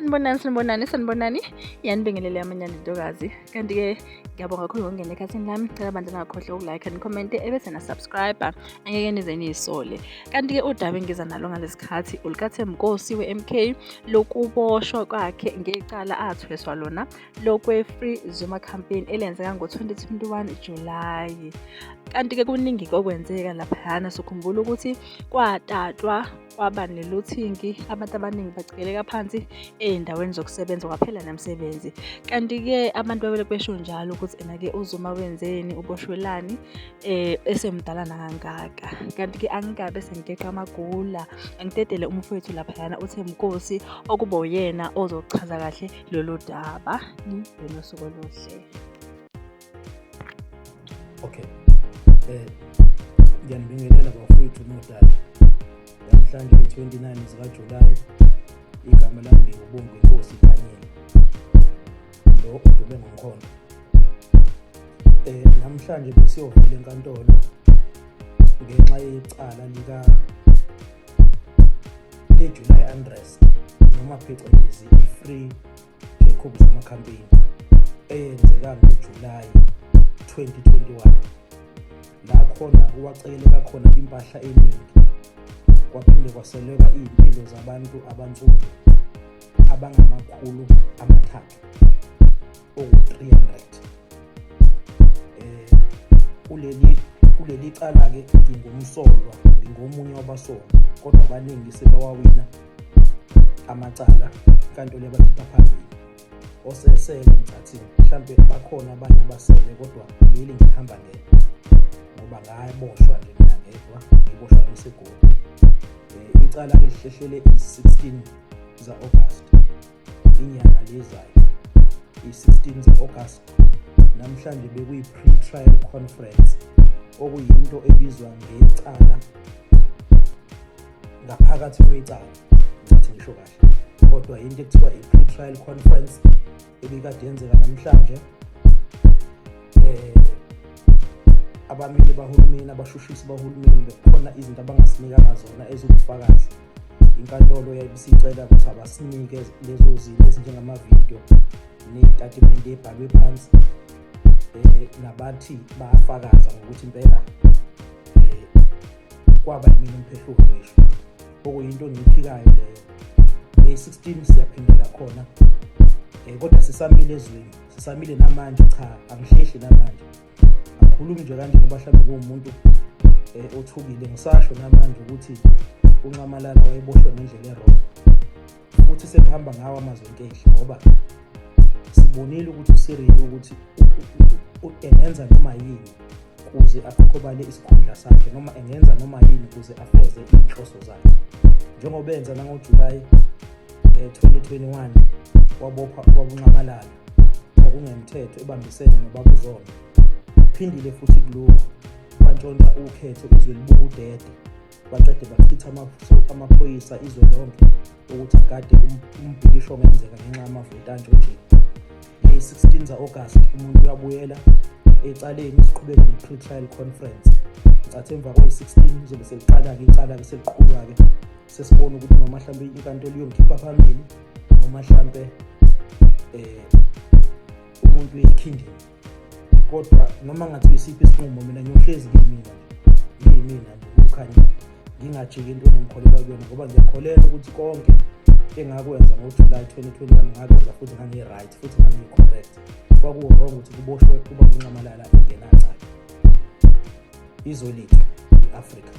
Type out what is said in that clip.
Sanibonani, sanibonani, sanibonani. Iyanibingelela amanyana ntokazi. Kanti-ke ngiyabonga kakhulu ngokungena ekhasini lami. Cela bandla ningakhohlwa ukulike and comment ebese na-subscribe. Angeke nize niyisole. Kanti-ke udaba engiza nalo ngalesi khathi olukaThembinkosi we-MK lokuboshwa kwakhe ngecala athweswa lona lokwe-Free Zuma Campaign elenzeka ngo-2021 July. Kanti-ke kuningi okwenzeka laphayana, sokhumbula ukuthi kwatatwa kwaba neluthingi, abantu abaningi bacekeleka phansi ey'ndaweni zokusebenza kwaphela nemisebenzi. Kanti-ke abantu babelokhu besho njalo ukuthi ena-ke uZuma wenzeni, uboshwelani esemdala nakangaka. Kanti-ke angikabe sengigeqa amagula, angidedele umfowethu laphayana uThembinkosi okuba uyena ozochaza kahle lolu daba. Nibe nosuku oluhle. Okay. Ngiyanibingelela bafowethu nodade. Namhlanje i-29 zikaJulayi, igama lami nginguBonginkosi Khanyile. Lo odume ngomkhondo. Namhlanje besiyovela enkantolo ngenxa yecala lika le-July unrest noma phecelezi i-Free Jacob Zuma campaign eyenzeka ngoJulayi 2021, la khona wacekeleka khona impahla eningi, kwaphinde kwaseleka iy'mpilo zabantu abansundu abangama-300, oku-300. Kuleli cala-ke ngingumsolwa, ngingomunye wabasolwa, kodwa abaningi sebewawina amacala, inkantolo yabakhipha phambili. Osesele ngicathi mhlampe bakhona abanye abasele, kodwa leli ngihamba ngedwa ngoba ngaboshwa nje mina ngedwa, ngiboshwa ngiseGoli. Icala lihlehlele i-16 za-August, inyanga lezayo, i-16 za-August. Namhlanje bekuyi-pre-trial conference, okuyinto ebizwa ngecala ngaphakathi kwecala, ngicathi ngisho kahle, kodwa into ekuthiwa i-pre-trial conference ebikade yenzeka namhlanje. Abameli bahulumeni, abashushisi bahulumeni, bekukhona izinto abangasinikanga zona eziwubufakazi. Inkantolo yayibisicela ukuthi abasinike lezo zinto ezinjengamavidiyo ney'tatimende ebhalwe phansi, nabathi bayafakaza ngokuthi impela kwaba yimina umphehluko ngisho, okuyinto engiyiphikayo leyo. Ngeyi-16 siyaphindela khona, kodwa sisamile ezweni, sisamile namanje. Cha, angihlehli namanje, angikhulumi nje kanje ngoba mhlawumbe kuwumuntu othukile. Ngisasho namanje ukuthi uNxamalala wayeboshwe ngendlela e-wrong, futhi sekuhamba ngawo amazwi enkehli, ngoba sibonile ukuthi uCyril ukuthi engenza noma yini kuze aqhoqhobale isikhundla sakhe, noma engenza noma yini kuze afeze iy'nhloso zakhe, njengoba enza nangoJulayi 2021, wabopha ubaba uNxamalala ngokungemthetho ebambisene nobaba uZondo. Phindile futhi kulokhu, bantshontsha ukhetho, izwe libuka udede, baqede bachitha amaphoyisa izwe lonke ukuthi agade umbhikisho ongenzeka ngenxa yamavoti antshontshiwe. Ngeyi-16 za-August umuntu uyabuyela ecaleni, siqhubeke ne-pre-trial conference. Ngicathi emva kwayi-16 kuzobe seliqala-ke icala-ke, seliqhubwa-ke, sesibona ukuthi noma mhlampe inkantolo iyongikhipha phambili noma mhlampe umuntu uyekhindini. Kodwa noma ngathiwa isiphi isinqumo, mina ngiyohlezi kuyimina nje, ngiyimina nje ukukhanya, ngingajiki entweni engikholelwa kuyona, ngoba ngiyakholelwa ukuthi konke engakwenza ngoJulayi 2021 ngakwenza futhi ngangi-right futhi ngangiyi-correct. Kwaku-wrong ukuthi kuboshwe ubaba uNxamalala engenacala. Izwe lethu i-Afrika.